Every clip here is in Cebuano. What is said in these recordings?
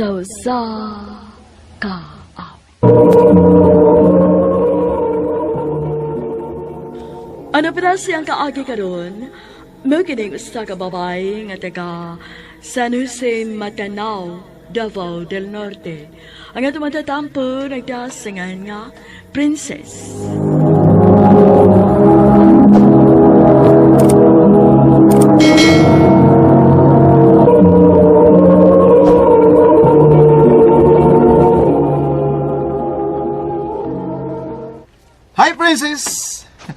Sa usa ka awit. Ano pa siyang kaagi karon? Mao kining usa ka babae nga taga San Jose Matanao, Davao del Norte. Ang atong matatampo nagdasingan nga Princess. Hi, Princess!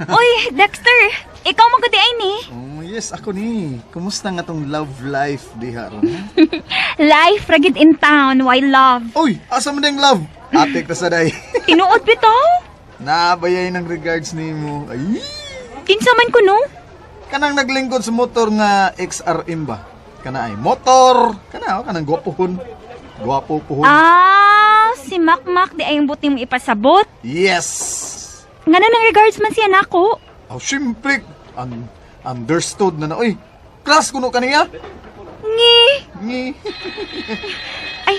Uy, Dexter! Ikaw man gud ay ni. Oh, yes, ako ni. Kumusta nga tong love life diha ron? Life ragid in town, why love? Uy, asa man ding love? Ate ka sa day. Tinuod bitaw? Naabayay ng regards nimo. Ay! Kinsa man ko no? Kanang naglingkod sa motor nga XRM ba? Kana ay motor. Kana oh, kanang gwapohon. Gwapo pohon. Ah, si Makmak di ay ang buti mong ipasabot. Yes. Ngano nang regards man siya nako? Oh, syempre. Understood na na. Uy, class kuno kaniya. Ngi. Ngi. Ay,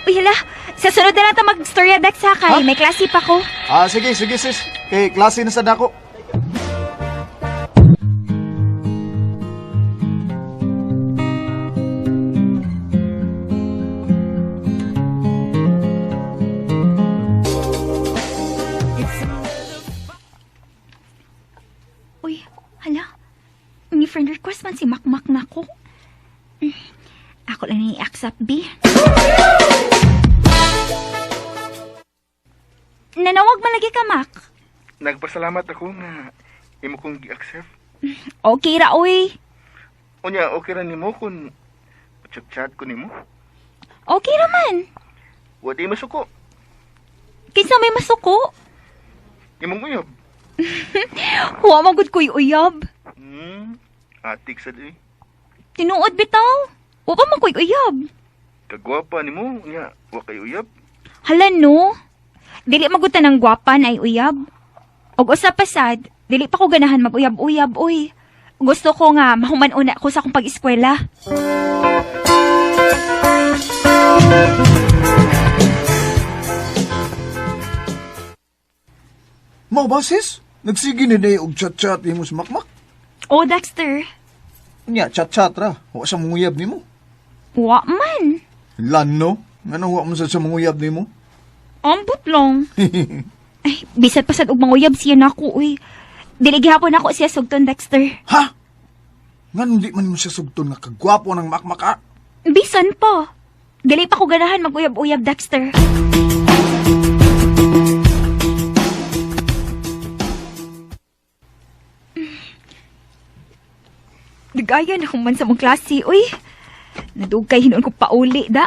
uy hala. Sa sunod na lang ta mag-storya Dex ha kay Ha? may klase pa ko. Ah, sige, sige sis. Kay klase na sad ako. Uy, hala. Ni friend request man si Makmak nako. Ako lang ni i-accept, B. Nanawag man lagi ka, Mak. Nagpasalamat ako nga imo kong gi-accept. Okay ra, oy. Unya, okay ra nimo kung chat-chat ko nimo. Okay ra man. Wa di masuko. Kinsa may masuko? Imong uyab. Wa man gud ko'y uyab. Atik sad eh. Tinuod bitaw. Wa pa man ko'y uyab. Kagwapa nimo, unya wa kay uyab. Hala no. Dili magutan ng gwapan ay uyab. Og usa pa sad, dili pa ko ganahan mag-uyab-uyab oy. Gusto ko nga mahuman-una ko sa akong pag-eskwela. Mao ba sis? Nagsige ni day og chat-chat nimo sa Makmak. Oh, Dexter. Nya, chat-chat ra. Wa sa manguyab nimo. Wa man. Lano? Ngano wa man sad sa manguyab nimo? Ambot lang. Ay, bisad pa sad og manguyab siya nako uy. Dili gihapon ako siya sugton, Dexter. Ha? Ngano di man mo siya sugton nga kagwapo ng Makmak ah? Bisan pa. Dili pa ko ganahan mag-uyab-uyab, Dexter. Nagaya na man sa mong klase, uy. Nadugkay hinuon ko pauli, da.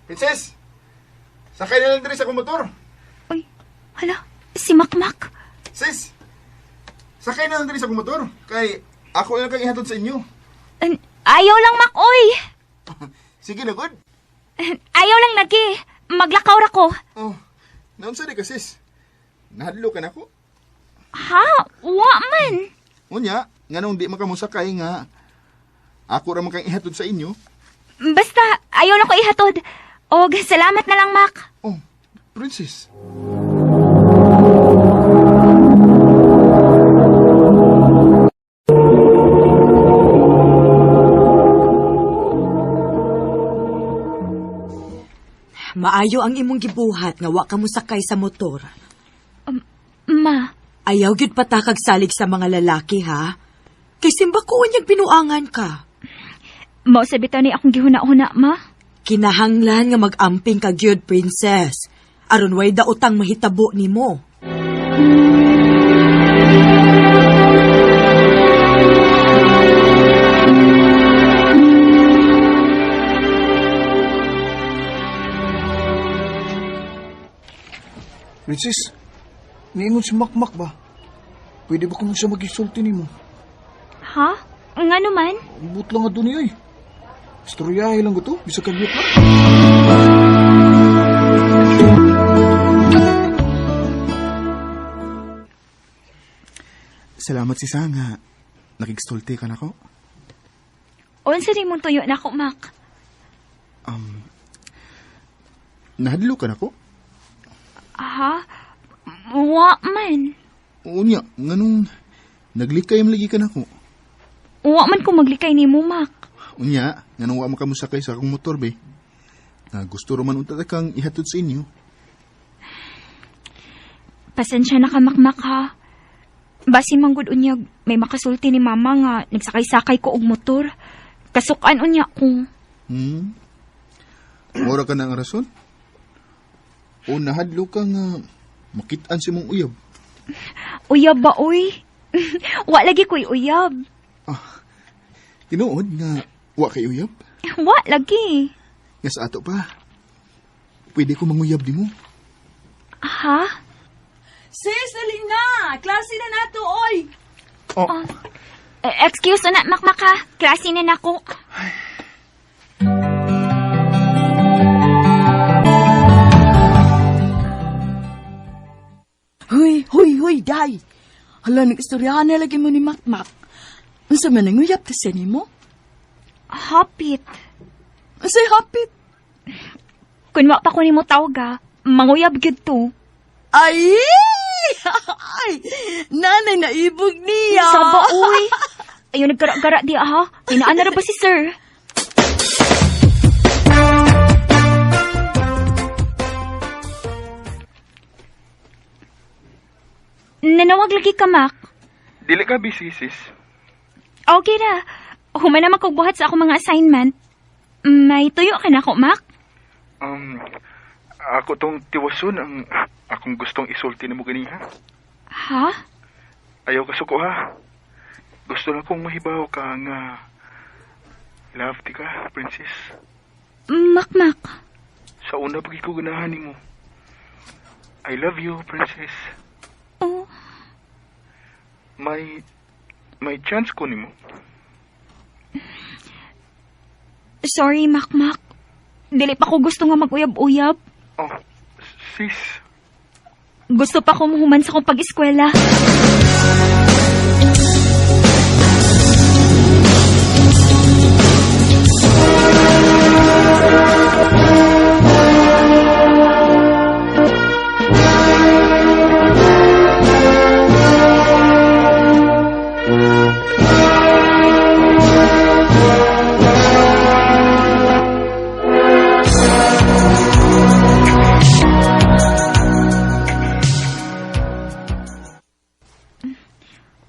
Princess! Sakay na lang diri sa akong motor. Uy, hala, si Makmak. Sis! Sakay na lang diri sa akong motor. Kay ako na kang ihatod sa inyo. Ayaw lang, Mak, uy. Sige na, good. Ayaw lang, nagi. Maglakaw ra ko. Oh, naunsa di ka sis? Nahadlo ka nako. Ha? Wa man. Unya, nganong di man ka mosakay nga ako ra man kang ihatod sa inyo. Basta, ayaw lang ko ihatod. Og, salamat na lang, Mak. Oh, princess. Maayo ang imong gibuhat nga wa ka mosakay sa motor. Ma, Ayaw gyud patakag salig sa mga lalaki ha. Kay simbakuon niyang binuangan ka. mao sa bitaw ni akong gihuna-huna, ma. Kinahanglan nga mag-amping ka gyud, princess. Aron way daotang mahitabo nimo. Princess, niingon si Makmak ba? Pwede ba kung siya magisulti nimo? Ha? Nga naman? Ambot lang nga doon niya eh. Istoryahe lang ko to, bisa kagyot lang. Salamat si nga. Nakigstulti ka nako? Unsa rin mong tuyo nako, Mac? Nahadlo ka nako? Ha? Wa man. Unya, nganong naglikay man lagi ka nako? Wa man ko maglikay nimo, Mac. Unya, nganong wa man ka mosakay sa akong motor be? Na gusto ra man unta ta kang ihatod sa inyo. Pasensya na ka, Makmak, ha? Basin manggod unyag, may makasulti ni mama nga nagsakay-sakay ko og motor. Kasukan unya ko. Mora ka na ang rason? O nahadlo ka nga makitaan si mong uyab? Uyab ba, uy? Wa lagi ko'y uyab. Tinuod nga wa kay uyab? Wa lagi. Nga sa ato pa. Pwede ko manguyab nimo. Ha? Sis, dali na! Klase na nato, oy! Oh, Eh, excuse na, Makmak, ha? Klase na nako. Huy, huy, huy, day! Hala, nag-istoryahan na lagi mo ni Makmak. Unsa man ang uyab ta sa nimo? Hapit. Unsay hapit? Kun wa pa ko nimo tawga, manguyab gyud to. Ay! Ay! Nanay, naibog niya! Saba, uy. Ayun, nagkara-gara di, ha? Inaan na ra ba si sir? Nanawag lagi ka, Mac. Dili ka busy, sis. Okay ra. Human na magkugbuhat sa akong mga assignment. May tuyo ka na ako, Mac? Um, ako tong tiwason ang akong gustong isulti nimo ganiha. Ha? Ayaw ka suko ha. Gusto na kong mahibaw ka nga love ti ka, princess. Mac, Mac. Sa una pag ko ganahan nimo. I love you, princess. Oh, May chance ko nimo. Sorry, Mac, Mac. Dili pa ko gusto nga mag-uyab-uyab. Oh, sis. Gusto pa ko muhuman sa akong pag-eskwela.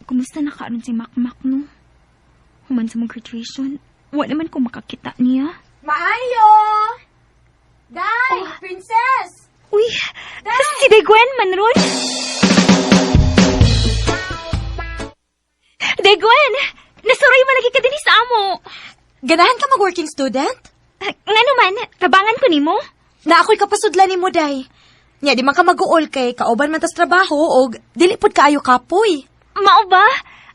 Kumusta na karon si Makmak, no? Human sa mong graduation, wa naman ko makakita niya. Maayo! Day! Princess! Uy, si De Gwen man ron. De Gwen, nasuray man lagi ka dinhi sa amo. Ganahan ka mag-working student? Ngano man, tabangan ko nimo. Na ako'y kapasudlan nimo, Day. Nya, di man ka mag-uol kay kauban man tas trabaho og dili pod kaayo kapoy. Mao ba?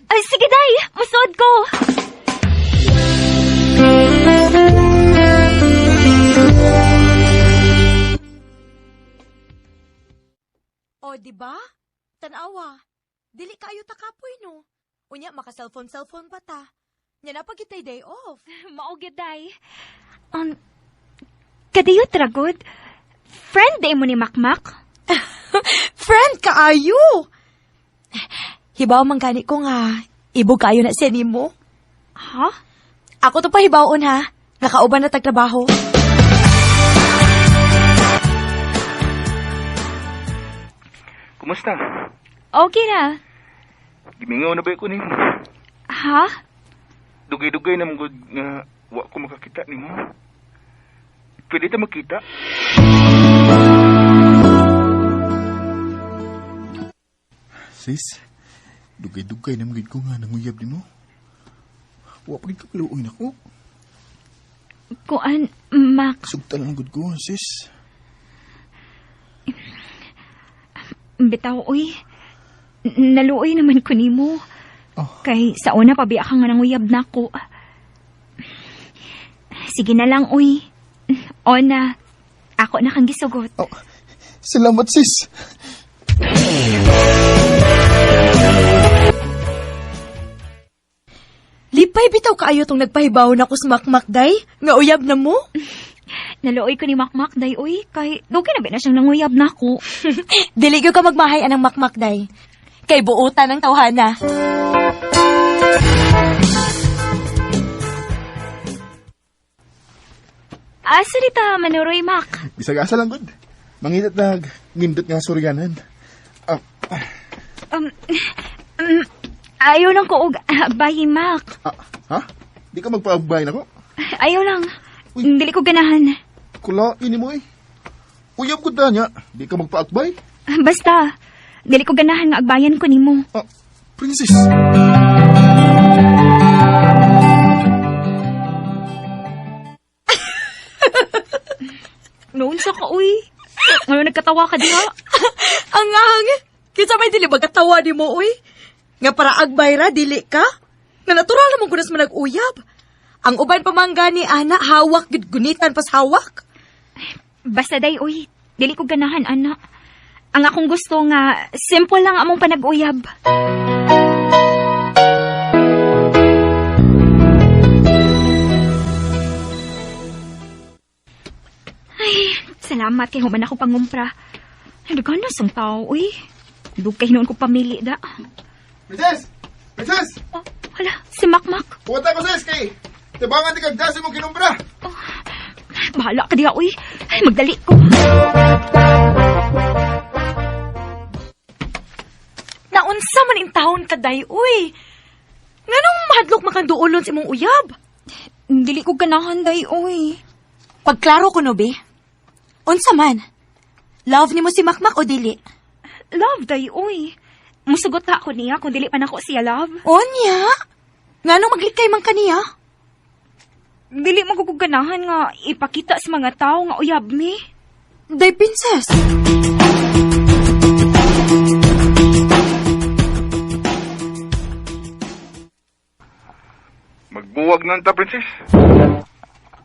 Ay, sige day, musuod ko. O, di ba? Tanawa. Dili kaayo ta kapoy, no? Unya, maka-cellphone-cellphone pa ta. Nya na pag day off. Mao gyud day. Kadiyot ra gud. Friend day mo ni Makmak. Friend kaayo! Hibaw man gani ko nga, ibog kaayo na siya nimo. Ha? Ako to pa hibawon ha. Nakauban na tagtrabaho. Kumusta? Okay ra. Gimingaw na ba ko nimo? Ha? Dugay-dugay na mong nga wa ko makakita nimo. Pwede ta makita? Sis, dugay-dugay na magid ko nga nanguyab nimo. Wa pa gid ka kaluoy nako. Kuan, Mac. Sugtan lang gud ko, sis. Bitaw, uy. Naluoy naman ko nimo. Oh. Kay sa una pabiya ka nga nanguyab nako. Sige na lang, uy. Ona, ako na kang gisugot. Oh, salamat sis. Lipay bitaw kaayo tong nagpahibaw na ko sa Makmak, day. Nga uyab na mo. Naluoy ko ni Makmak, day, uy. Kay, dugay na ba na siyang nanguyab na ako. Dili gyud ka magmahay anang Makmak, day. Kay buutan ang tawhana. Asa rita, manuroy, Mak. Bisag asa lang gud. Mangitat nag ngindot nga suryanan. Ah, Um, um, ayaw lang ko og bayi, Mak. ah, ha? Di ka magpaabay nako? Ayaw lang. Uy. Dili ko ganahan. Kula ini mo eh. Uyab gud ta niya. Di ka magpaakbay. Basta, dili ko ganahan nga agbayan ko nimo. Ah, princess. Noon sa ka, uy. Ngayon nagkatawa ka diha. Ang ang! Kinsa may dili magkatawa ni mo, uy? Nga para agbay ra, dili ka? Nga natural naman kunas manag-uyab. Ang uban pa man gani, ana, hawak, gud gunitan pas hawak. Basta day, uy. Dili ko ganahan, ana. Ang akong gusto nga, simple lang among panag-uyab. Ay, salamat kay human ako pangumpra. Ay, nagana sang tao, uy. Dugay noon ko pamili da. Princess! Princess! Oh, hala, si Makmak. Pumunta ko sis kay tibangan di kag dasi mo kinumbra. Bahala ka diha, uy. Ay, magdali ko. Naunsa man in taon ka, day, uy. Nganong mahadlok makanduolon sa imong uyab? Dili ko ganahan, day, uy. Pagklaro ko no, be. Unsa man? Love nimo si Makmak o dili? Love, day, uy. Musugot ta ako niya kung dili pa nako siya love. Onya? Nganong maglikay man kaniya? Dili man ko ko ganahan nga ipakita sa mga tao nga uyab mi. Day, princess. Magbuwag na ta, princess.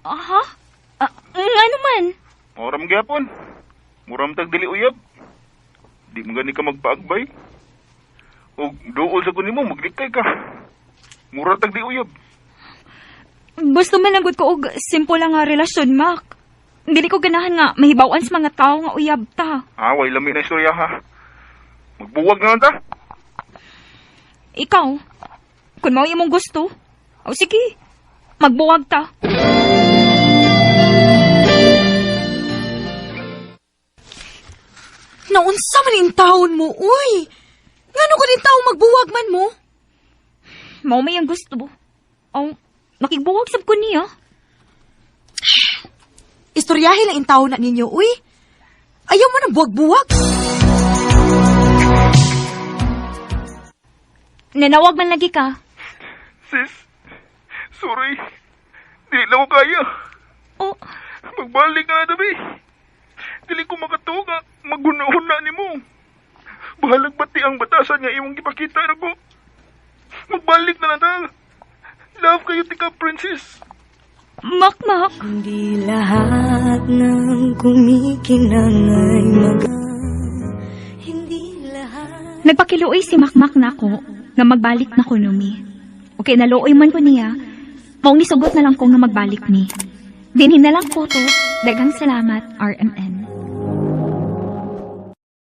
Aha? Ah, nga naman. Moram gyapon. Muram tag dili uyab. Di mo gani ka magpaagbay. Og duol sa kunin mo, maglikay ka. Mura tag di uyab. Gusto man lang gud ko og simple lang nga relasyon, Mak. Dili ko ganahan nga mahibaw-an sa mga tao nga uyab ta. Ah, way lami na istorya ha. Magbuwag na lang ta. Ikaw, kung mao imong gusto, o sige, magbuwag ta. Naunsa man in taon mo, uy. Ngano ka din tao magbuwag man mo? Mao may ang gusto. O, makigbuwag sab ko niya. Istoryahin lang in taon na ninyo, uy. Ayaw mo ng buwag-buwag. Nanawag man lagi ka. Sis, sorry. Di na ko kaya. O, Magbalik na na tabi. Dili ko makatuga. Maghuna-huna ni mo. Bahalag bati ang batasan niya imong gipakita na ko. Magbalik na lang ta. Love kayo tika, princess. Makmak. Hindi lahat ng kumikinang ay mag Hindi lahat Nagpakiluoy si Makmak nako nga magbalik na ko numi. Okay, naluoy man ko niya. Maong nisugot na lang ko nga magbalik ni. Dinhin na lang po to. Daghang salamat, RMN.